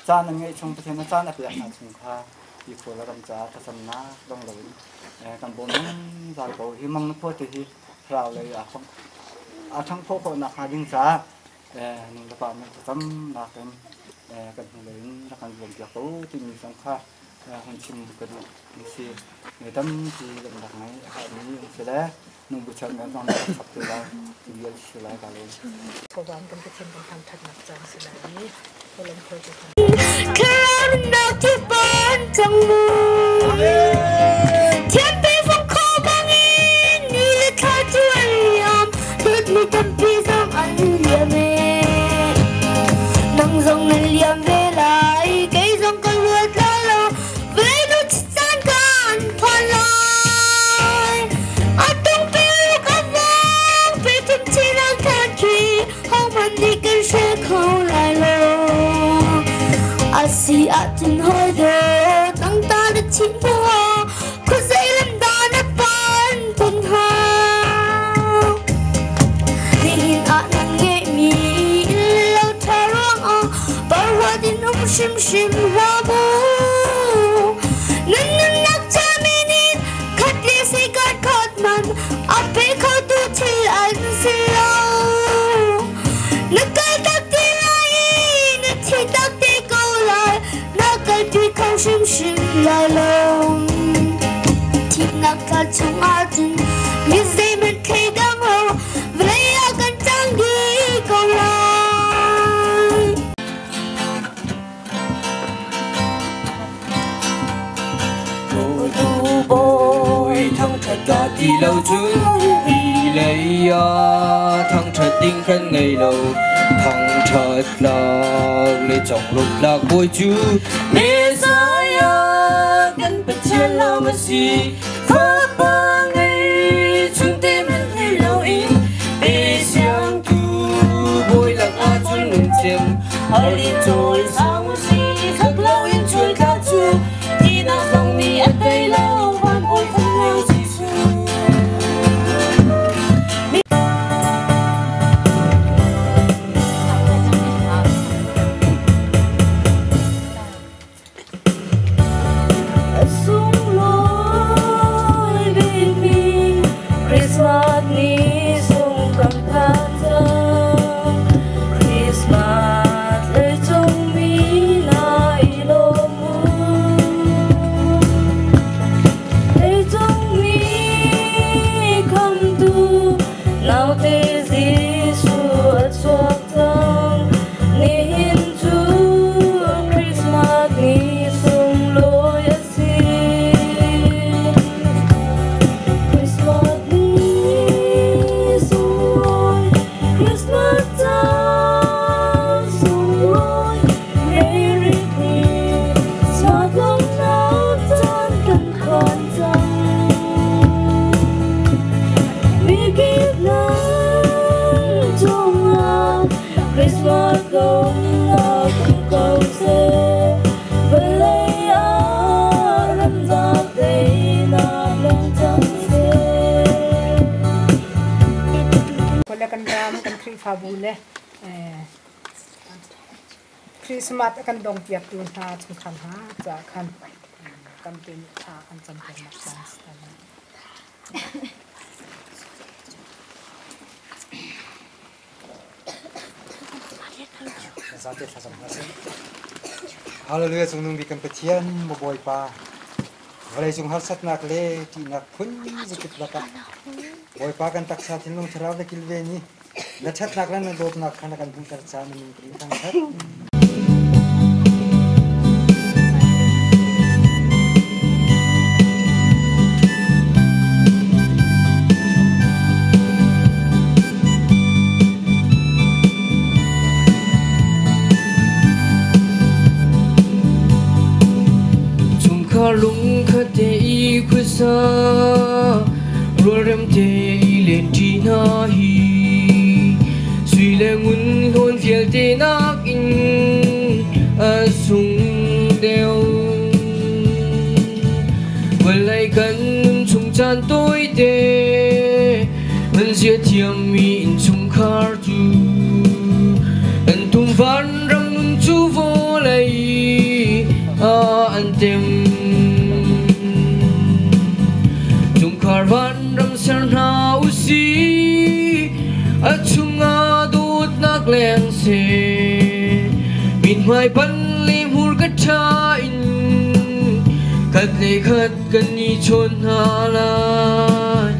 caan an ngeih chung Pathian nih caan a pek hna chung kha hi khua le ram caah thlacamnak dong loin kan bawm zungzal ko. Hi Mangna khua te hi thlarau lei aa ṭhangh khawh nakhnga ding caah nu le pa nih thlacamnak in kan hnulei in rak kan zuampiak ko timi zong kha hun chim ka duh mi si. Mi tampi lawmhnak ngei a herhmi an si le nu bu chiatnak zong nih rak chap te lai ti vial si lai ka lawm. Kawam kan Pathian kan thangṭhatnak caan si lai i Kawlom khual cu Thlarau nunnak cu pan cang mu. Tampi zong an liam e. Nang zong nan liam ve lai, kei zong ka ruat lai lo, vawlei nu caan kan phan lai. A tung pe ka vong, pe thum chin ang than khi, hohmanh nih kan hre kho lai lo. A si ahcun hawi dawt, nang ta na chim maw, khuazei lam dah na pan phun hnga? Nihin ah nan ngeihmi inn le lo ṭha ruangah porhlawt in um hrimhrim hlah mu. Nan nunnak ca men in khat le sikat khat man a pe khotu thil an si lo. Na kal tak te lai i na thi tak te ko lai, na kalpi kho hrimhrim lai lo. Thihnak thla chung ahcun mi zeihmanh thleidang lo, vawlei ah kan cang dih ko lai. Tu bawi thangṭhat dah ti lo cu hi lei ah thangṭhat ding kan ngei lo. Thangṭhat lak le conglawmh bawi cu Messiah kan Pathian lawng a si. Fapa ngei chungte hmanh thei loin pe siangtu bawi lakah cun nun cem har in cawi sang u si. Thak loin chuai thla cu thihnak zong nih a tei lo, van bawi fanu Jesuh. A sunglawi bikmi Christmas ni sung kan phan cang. Christmas leicung mi hna i lawm u. Leicung mi khamtu naute Jesuh a chuak cang. Nihin cu Christmas ni sunglawi a si. Christmas ni sunglawi, Christmas caan sunglawi, Merry Christmas lawmhnak caan kan phan cang. Mikip nan cungah Christmas lawmhnak um ko seh. Vawlei ah ramzak teinak lang cang seh. Kole kan ram kan Khrihfabu le Christmas a kan dong piaktu hna chungkhar hna caah khan tampi nih thla kan campiaknak caan si ta lai. Zate thlacam hna sih. Hallelujah, cungnung bik kan Pathian maw Bawipa, vawlei cung harsatnak le ṭihnak phun zakip lakah Bawipa kan taksa thinlung thlarau le kilven i na ṭhatnak le na dawtnak kha na kan hmuhter caah na min kan in thangṭhat. Chungkhar lungkhat te i khuasa rualrem te i lenṭi hna hi sui le ngun hlawn vialte nakin a sung deuh. Vawlei kan nun chung caan tawite nan zia thiammi innchungkhar cu an tum vanram nun cu vawlei ah an tem. Chungkhar vanram ser hna usih, a chungah dawtnak leng seh. Mithmai pan le hmurka ṭha in khat le khat kan i chawn hna lai.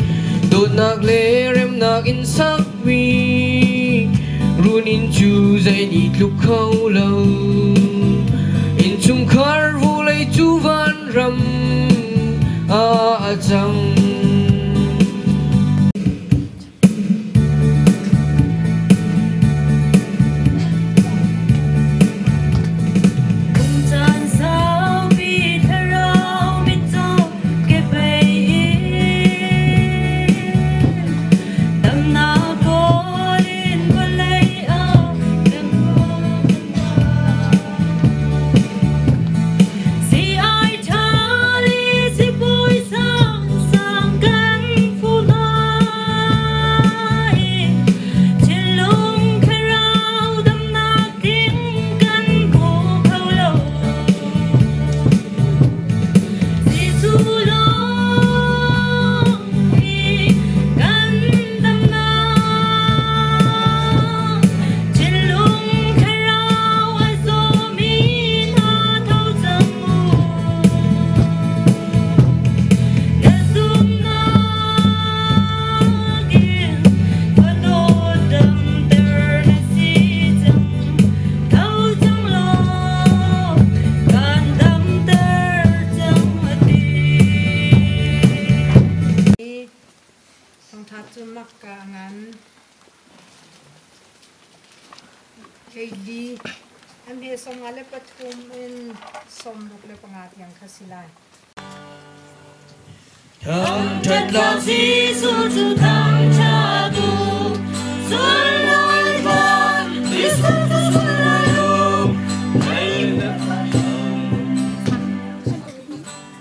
Dawtnak le remnak in sakmi runinn cu zei nih tluk kho lo. Innchungkhar vawlei cu vanram ah a cang. 14 a hme 53 in 65 tiang kha si lai. Thangṭhat tlak Jesuh cu thangṭhat u, sunlawi tlak Jesuh cu sunlawi u.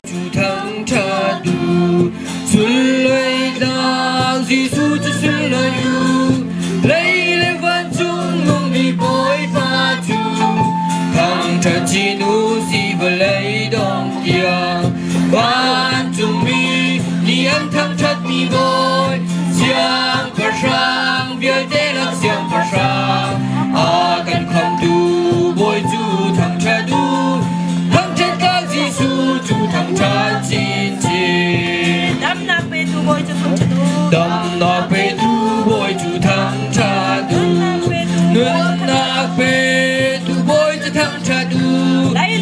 Cu thangṭhat u, sunlawi tlak Jesuh cu sunlawi u. Lei le vancung nungmi Bawipa cu thangṭhat chin u si vawlei dong tiang. Vancungmi nih an thangṭhatmi Bawi, siangpahrang vialte lak siangpahrang, a kan khamhtu Bawi cu thangṭhat u. Thangṭhat tlak Jesuh cu thangṭhat chinchin. Damnak petu Bawi cu thangṭhat u. Damnak petu Bawi cu thangṭhat u. Nunnak petu Bawi cu thangṭhat u. Lei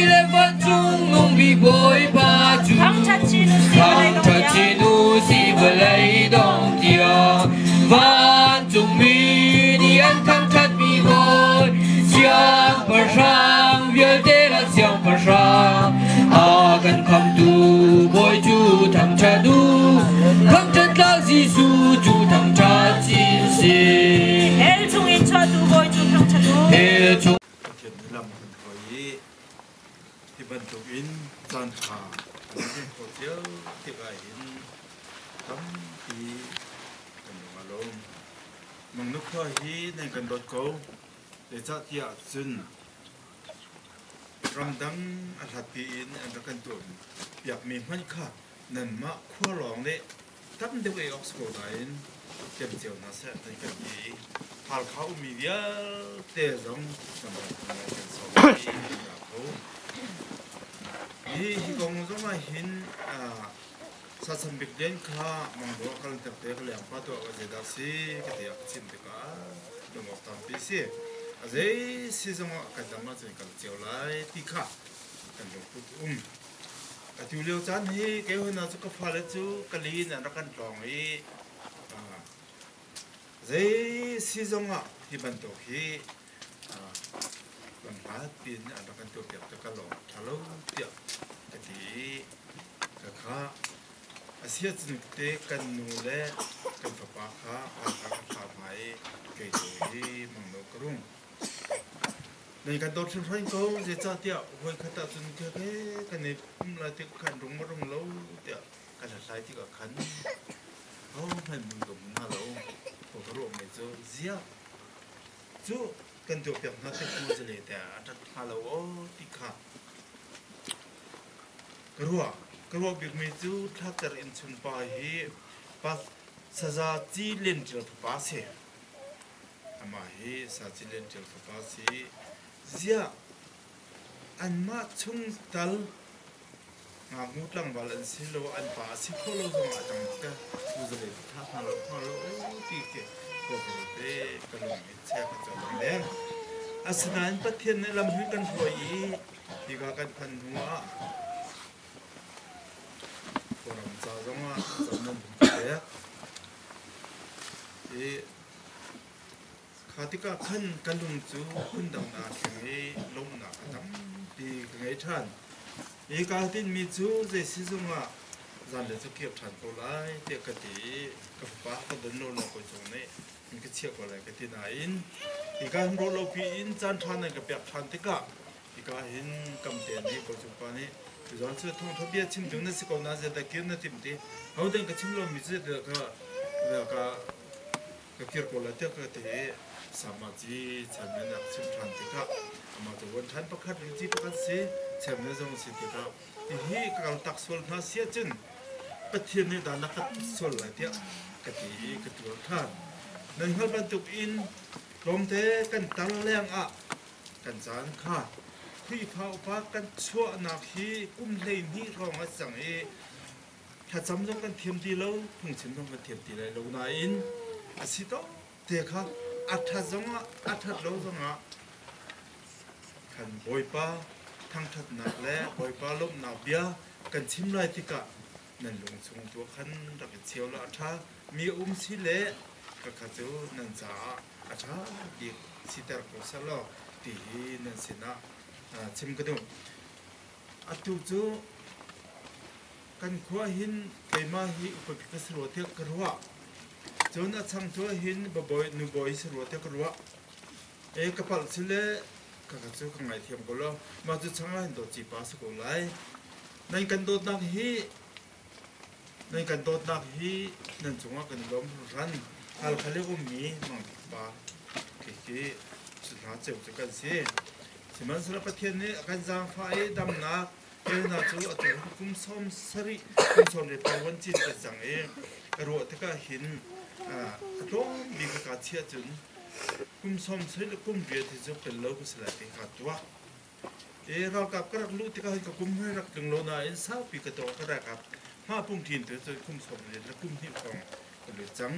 le vancung nung bik Bawipa cu Thangṭhat chin u si vawlei dong thangṭhat chin u si vawlei dong tiang. Vancungmi nih an thangṭhatmi Bawi, siangpahrang vialte lak siangpahrang, a kan khamhtu Bawi cu thangṭhat u. Thangṭhat tlak Jesuh cu thangṭhat chin si. Hell chungin chuahtu Bawi cu thangṭhat u. Hell chung Pathian nih lam kan hruai i hi bantukin caan ṭha kan hmuh khawh cio tikah hin tampi kan lung a lawm. Mangnu khua hi nan kan dawt ko. Zeicahtiah cun ramdang a hlat piin an rak kan tuah piakmi hmanh kha nanmah khua lawng nih tam deuh ei awk si ko nain kem cio hna seh nan kan ti i Halkha ummi vialte zong kan kan sawm i an ra kho. Hi hi kong zong ah hin sasam bik den kha mangbo a kal ter te ka leng pa tuah ka zeidah si ka ti ah ka chim tikah lungawk tampi si. A zei si zong ah kan dam ahcun kal cio lai ti kha kan lungput um. Atu lio caan hi kei huna cu ka fale cu ka li in an rak kan tlawng i zei si zongah hi bantuk hi lamhlat piin an rak kan tuahpiak te ka lawm ṭha lo tiah ka ti i ka kha a si ahcun te kan nu le kan fapa kha Halkha ka thlah hna i kei tu hi Mangno ka rung. Nan kan dawt hringhran ko, zeicahtiah voikhat ahcun khekhe kan i pum lai tik khan rung maw rung lo tiah kan hlathlai tikah khan hohmanh mun ka hmu hna lo. Ko ka ruahmi cu ziah cu kan tuahpiak hna tik mu zale te a ṭhat hnga lo aw ti kha ka ruah. Ka ruah bikmi cu thlater innchung pa hi pa saza ci len ṭial fapa a si. Amah hi Saci Lian Ṭial fapa a si. Ziah anmah chung tal ngaknu tlangval an si lo, an pa a si khawh lo zongah a tang ka kuzale ka thlah hna lo hnga lo ti khi ka te ka lung in chia ka cawk leng. Asinain Pathian nih lam hi kan hruai i hika kan phanh hnu ah Kawlram ca zongah cam nan hun ka pek. I Kha tikah khan ka lung cu phundang aa thleng i lawmhnak a tampi ka ngei ṭhan. Hi kaa tinhmi cu zei sizung ah zanlei cu kir ṭhan ko lai tiah ka ti i ka fapa ka don lo law kawi cung nih an ka chiah ko lai ka ti nain hika hin ruah lopi in caan ṭha nan ka pek ṭhan tikah hika hin kamte nih kawi cung pa nih tuzaan cu thawngṭha bia chim ding na si ko na zeidah kir na timh ti hodah ka chim lomi cu zeidah ka ka Ka kir ko lai tiah ka ti i sama ci chairman a chim ṭhan tikah amah cu vuan ṭhan pakhat rinci pakhat si chairman zong si tikah hihi ka kal tak sual hna si ahcun Pathian nih dan a ka sual lai tiah ka ti i ka tuar ṭhan. Nan hngalh bantuk in tlawmte kan tar leng ah kan caan kha Khrihfa upa kan chuahnak hi kum 12 hrawng a cang i Thlacam zong kan thiam ti lo, phungchim zong kan thiam ti lai lo nain a si to te kha a ṭhat zongah a ṭhat lo zongah kan Bawipa thangṭhatnak le Bawipa lawmhnak bia kan chim lai tikah nan lung chung tu khan rak i cheu la a ṭha mi a um si le Khakha cu nan caah a ṭha bik siter ko sehlaw ti hi nan sinah chim ka duh. Atu cu kan khua hin keimah hi upa bik ka si rua tiah ka ruah. Cun a changtu ah hin babawi nubawi si rua tiah ka ruah. E ka palh si le khakha cu ka ngaithiam ko law mah cu chang ah hin dawt cipa si ko lai. Nan kan dawtnak hi Nan kan dawtnak hi nan cungah kan i lawm hringhran. Halkha le ummi mangpa khi cu hna ceu cu kan si. Sihmanhsehlaw Pathian nih a kan zaangfah i damnak elna cu atu kum 70 kum 80 pa cin kan cang i ka ruah tikah hin a tlawm bik ka chiah cun kum 70 le kum riat hi cu pel lo ka si lai ti ka tuak. E ralkap ka rak luh tikah hin ka kum hmai rak tling lo nain saupi ka tuah ka ralkap hma pungṭin tu cu kum 40 le kum hnih hrawng ka lut cang.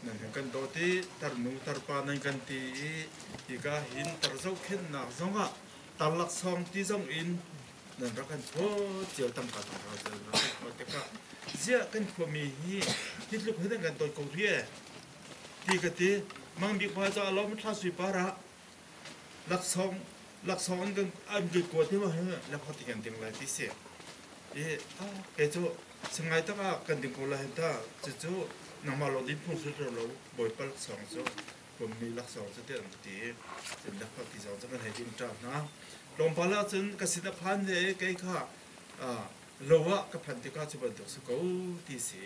Nan hun kan dawt i tarnu tarpa nan kan ti i hika hin tar zohkhenhnak zongah tar laksawng ti zong in nan rak kan phawt cio tangka tangka cio nan rak kan phawt tikah ziah kan khuami hi hi tluk hin an kan dawt ko rih ti ka ti. Mang Bik pa cu a lawm thla sui par ah laksawng laksawng an kan an kan kuat hi ma lakhawt ti kan ding lai ti si i kei cu sangai tak ah kan ding ko lai hen ta cucu nangmah lo din phung sul lo bawipa laksawng cu pummi laksawng cu tiah an ka ti cun lakhawt ti zong cu kan hei ding ṭa hna tlawmpal ah cun ka sin a phan ve kei kha lo ah ka phanh tikah cu bantuk si ko ti si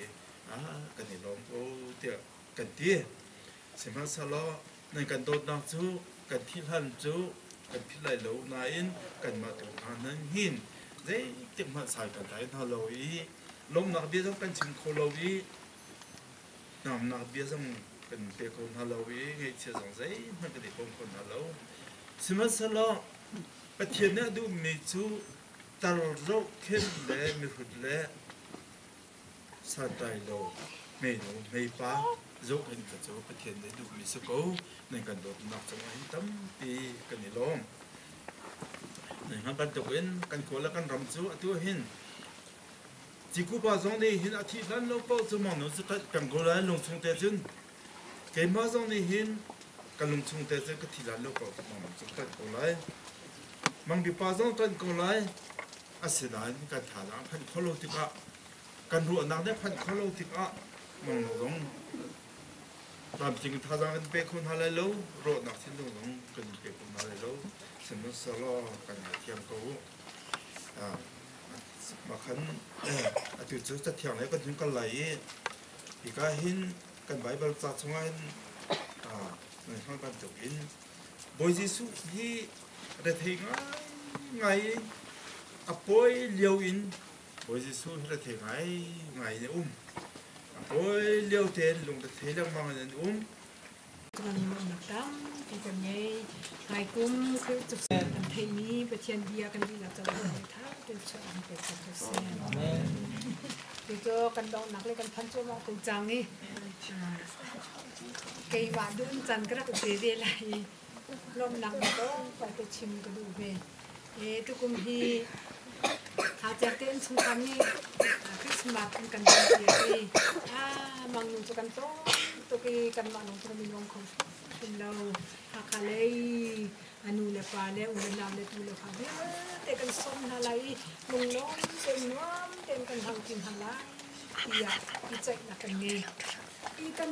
kan i lawm ko tiah kan ti sihmanhsehlaw Nan kan dawtnak cu kan thih hlan cu kan philh lai lo nain kanmah tu hna nan hin zeitik hmanh sai kan tlai hna lo i lawmhnak bia zong kan chim kho lo i namnak bia zong kan pe kho hna lo i ngaihchia zong zeihmanh kan i pom kho hna lo. Sihmanhsehlaw Pathian nih a duhmi cu tar zohkhenh le mihrut le Santlai lo hmeinu hmeipa zohkhenh kha cu Pathian nih duhmi si ko. Nan kan dawtnak cungah hin tampi kan i lawm. Nan hngalh bantukin kan khua le kan ram cu atu hin Cikupa zong nih hin a thih hlan lo paoh cu mangnu cu peng ko lai lungchung te cun keimah zong nih hin ka lungchung te cun ka thih hlan lo paoh cu mangnu cu ka ko lai. Mangbipa zong kan ko lai. Asinain kan thazaang phanh kho lo tikah kan ruahnak nih phanh kho lo tikah mangno zong tlamtling thazaang kan pe kho hna lai lo, rawhnak thinlung zong kan pe kho hna lai lo. Sihmanhsehlaw kan ngaithiam ko u. Mah khan atu cu cathiang lei kan hun kal lai i hika hin kan Baibal ca chungah hin nan hngalh bantukin Bawi Jesuh hi rethei ngaingai a pawi lio in Bawi Jesuh hi rethei ngaingai in a um. A pawi lio tein lungrethei lengmang in an um. Lungrualnak tampi kan ngei. Hmaikum Khrih cu kan theihmi Pathian bia kan dihlak caah tha tein chuah in pek ko seh. Cucu kan donghnak le kan phan cuahmah ko cang i Keimah dun can ka rak pe ve lai i lawmhnak bia tlawmpal te chim ka duh ve. Tukum hi thacek tein chungkhar nih Christmas an kan tuahpiak i mangnu cu kan tlawm tuk i kanmah lawng cu kan i nuam kho hrim lo. Hakha lei a nu le pa le u le nau le tu le fa vialte kan sawm hna lai i lunglawm tein nuam tein kan hangṭi hna lai tiah i ceihnak kan ngei. I kan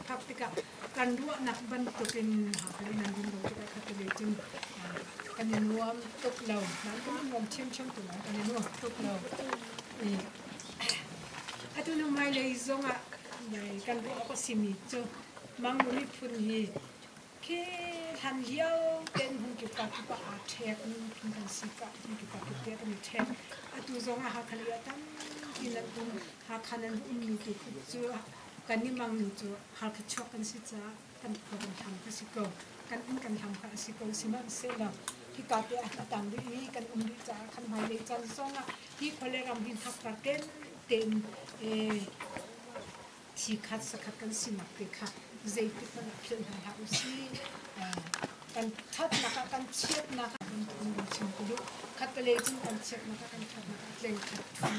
phak tikah kan ruahnak bantukin Hakha nan rum lo tikah kha tile cun kan i nuam tuk lo. Nan kan i nuam ṭhiamṭhiam tu lai kan i nuam tuk lo. I atu nu hmailei zongah kan ruah awk a simi cu Mangnu miphun hi khi hlan lio tein hmun kip ka kip ah aa ṭhek miphun kan si ka hmun kip ka kip te kan i ṭhek. Atu zongah Hakha lei ah tampi nan um. Hakha nan ummi tu cu kan i mangmi cu Halkha chuak kan si caah kan khua kan hlam kha si ko. Kan inn kan hlam kha a si ko. Sihmanhsehlaw hika te ah a tam rih i kan um rih caah kan hmailei caan zongah hi khua le ram hin hakpar ten tein thi khat sakhat kan sinak te kha zeitik hmanh ah philh hna hlah usih. Kan ṭhatnak ah kan chiatnak ah kan chim ka duh. Khat le cun kan chiatnak ah kan ṭhatnak ah tleng khat thu.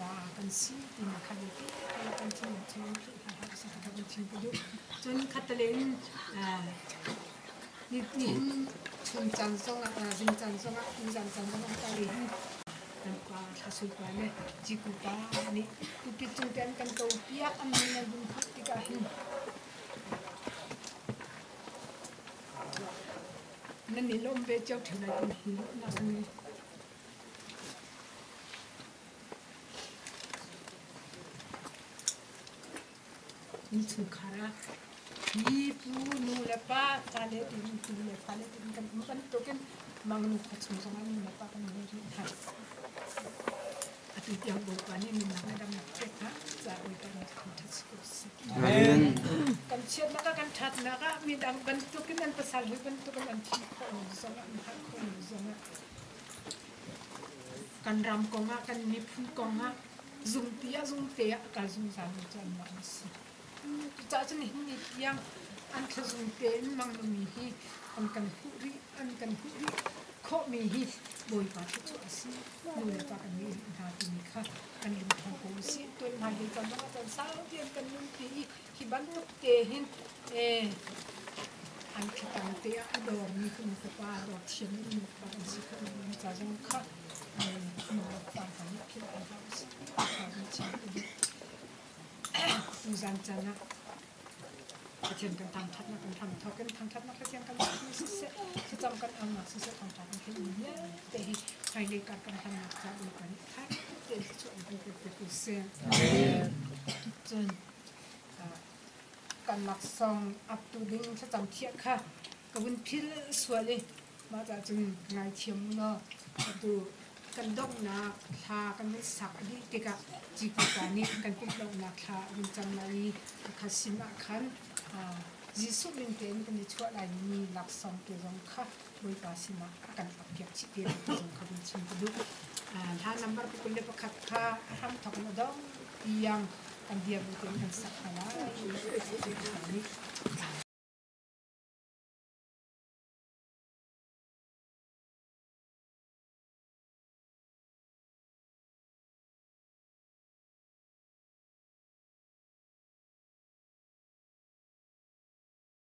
Va kan si timi kha te kan chim chim philh hna hlah usih ti kan chim ka duh. Cun khattale in nihin chun caan zongah zing caan zongah tuzan caan zongah ta le hin kan pa thlasui pa le ciku pa nih pulpit cung te an kan ko piak an min an vun hmuh tikah hin nan i lawm ve cio ṭheu lai ti hi ruahnak an ngei. Innchungkhar ah mi pu nu le pa fale tiin tu le fale tiin kan um bantukin mangnu khua chung zongah nu le pa kan ngei rih hna. Atu tiang Bawipa nih nunnak le damnak pek hna caah Bawipa nih thangṭhat si ko seh. Amen. Kan chiatnak ah kan ṭhatnak ah midang bantukin an pasal hawi bantukin an thi khawh lo zongah an har khawh lo zongah Kan ram kongah, kan miphun kongah zungti ah zungte ah a kal zungzalmi cu anmah an si. Cucaah cun nihin ni tiang an thlazungte in mangnumi hi an kan huh rih, an kan huh rih khawhmi hi Bawipa thluachuah a si. Nu le pa kan ngeih rih hna timi kha kan lungtho ko u sih. Tuan hmailei caan zongah caan saupi an kan nunpi i hi bantuk te hin an thlacam te ah a dawrmi ka nu ka pa a dawr thiammi nu ka pa an si kho mi ca zong kha nu le pa hna nih philh hna hlah usih ti chim ka duh. Tuzan caan ah Pathian kan thangṭhatnak kan hramthawk in thangṭhatnak Pathian kan mi siseh thlacam kan aunak siseh thangṭhat kan theihmi vialte hi hmailei kar kan hlannak ca Bawipa nih ṭha tein thluachuah in kan pek piak usih. Cun kan laksawng aptu ding thlacam thiah kha ka vun phil sual i mah cah cun ka ngaithiam u law atu kan donghnak thla kan vun sak a dih tikah Ciku pa nih kan pumh donghnak thla a vun cam lai i kha sin ah khan Jesuh min tein kan i chuah laimi laksawng te zong kha Bawipa sinah a kan appiak chih te lai ti zong kha vun chim ka duh. Hla number 21 kha a hramthawk in a dong tiang kan dir bu tein kan sak hna lai.